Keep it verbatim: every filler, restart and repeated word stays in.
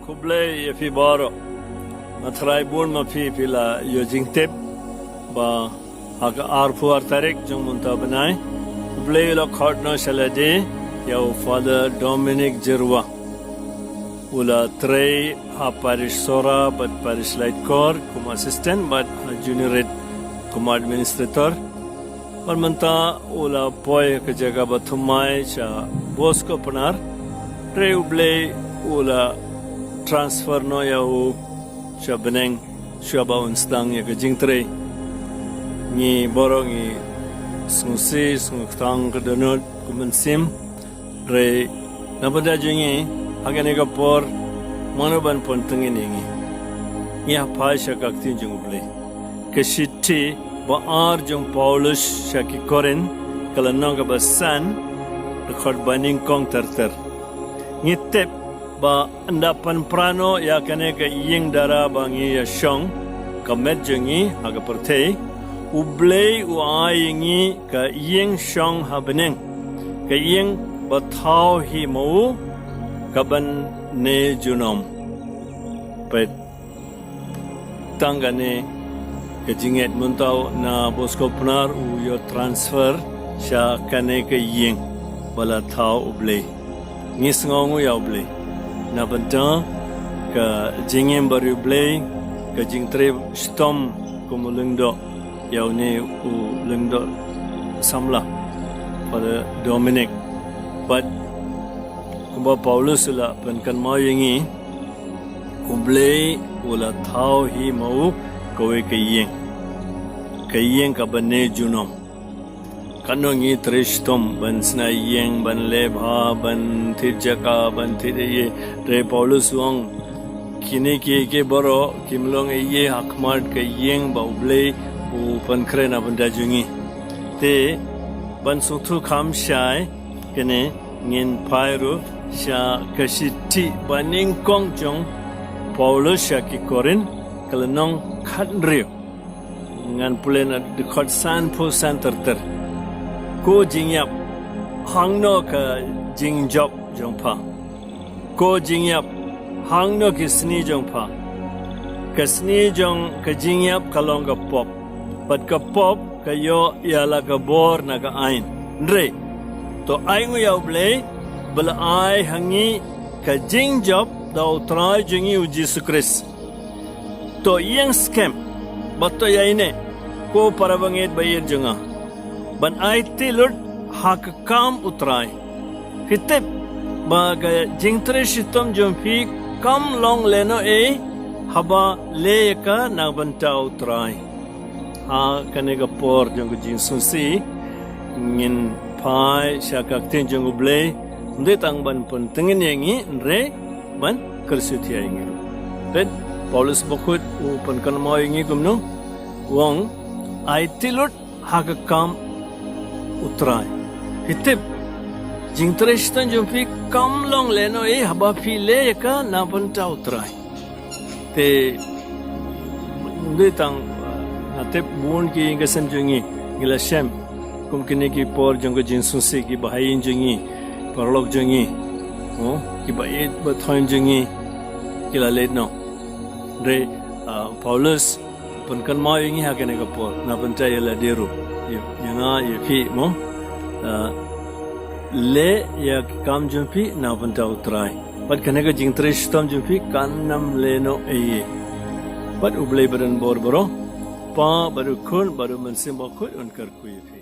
Khublei ïa phi baroh. Nga trai bun ma phi, phi la ïoh jingtip ba ha ka arphew ar tarik jong mynta bnai, U Blei u la khot noh sha lade ïa u Father Dominic Jyrwa. U la trei ha parish Sohra bad parish Laitkor kum assistant bad ha Junior Rit kum administrator. Bad mynta u la poi ka jaka ba thymmai sha Bosco Pnar. Hynrei U Blei u la transfer noh ïa u sha bneng shuwa ba un sdang ïa ka jingtrei. Ngi baroh ngi sngewsih sngewtang ka dohnud ka mynsiem. Hynrei na bynta jong ngi ha kane ka por, mano ban pyntyngin ïa ngi? Ngi hap phai sha ka ktien jong U Blei. Ka shithi ba ar jong Paulus sha ki Korinth, ka lynnong kaba san, dkhot ba nyngkong ter ter. Ngi tip ba ynda pynpra noh ïa kane ka ïing dara ba ngi ïa shong, ka met jong ngi ha ka pyrthei, U Blei u ai ïa ngi ka ïing shong ha bneng, ka ïing ba thaw hi ma u, kaban ne junom. Peit, tang kane ka jingngeit, mynta na Bosco Pnar u ïoh transfer sha kane ka ïing ba la thaw U Blei. Ngi sngewnguh ïa U Blei na bynta ka jingim bariewblei, ka jingtrei shitom kum u lyngdoh, ïa une u lyngdoh samla, Father Dominic. Bad kumba Paulus u la pynkynmaw ïa ngi, U Blei u la thaw hi ma u kawei ka ïing, ka ïing kaban ne junom. Katno ngi trei shitom ban shna ïing, ban leh bha, ban thied jaka, ban thied ei ei. Hynrei Paulus u ong, kine kiei kiei baroh kim long ei ei ha khmat ka ïing ba U Blei u pynkhreh na bynta jong ngi. Te ban sngewthuh kham shai kane, ngin phai ruh sha ka shithi ba nyngkong jong Paulus sha ki Korinth, ka lynnong khathynriew. Ngan pule na dkhot sanphew san ter ter. Ko jingïap, hangno ka jingjop jong pha? Ko jingïap, hangno ki sni jong pha? Ka sni jong ka jingïap ka long ka pop, bad ka pop ka ïoh ïa la ka bor na ka aiñ. Hynrei to ainguh ïa U Blei ba la ai ha ngi ka jingjop da U Trai jong ngi U Jisu Khrist. To ïeng skhem bad to ïaineh, ko para bangeit ba ïeit jong nga, ban aiti lut ha ka kam U Trai. Phi tip ba ka jingtrei shitom jong phi kam long lehnohei haba leh ïa ka na bynta U Trai. Ha kane ka por jong ka jingsngewsih, ngin phai sha ka ktien jong U Blei, ym dei tang ban pyntyngin ïa ngi, hynrei ban kyrsiew thiah ïa ngi ruh. Peit, Paulus bakhuid u pynkynmaw ïa ngi kumno? U ong, aiti lut ha ka kam U Trai. Phi tip, jingtrei shitom jong phi kam long lehnohei haba phi leh ïa ka na bynta U Trai. Te ym dei tang, uh, nga tip bun ki ïing ki sem jong ngi, ngi la shem kum kine ki por jong ka jingsngewsih, ki bahaïing jong ngi, paralok jong ngi, oh, ki ba ïeit ba thoiñ jong ngi, ki la leit noh. Hynrei, uh, Paulus pynkynmaw ïa ngi ha kane ka por na bynta ïa lade ruh, ïa, ïa nga, ïa phi, mo. Uh, leh ïa ki kam jong phi na bynta U Trai. Bad kane ka jingtrei shitom jong phi kan ym lehnohei. Bad U Blei badonbor baroh, Pa bad U Khun bad U Mynsiem Bakhuid un kyrkhu ïa phi.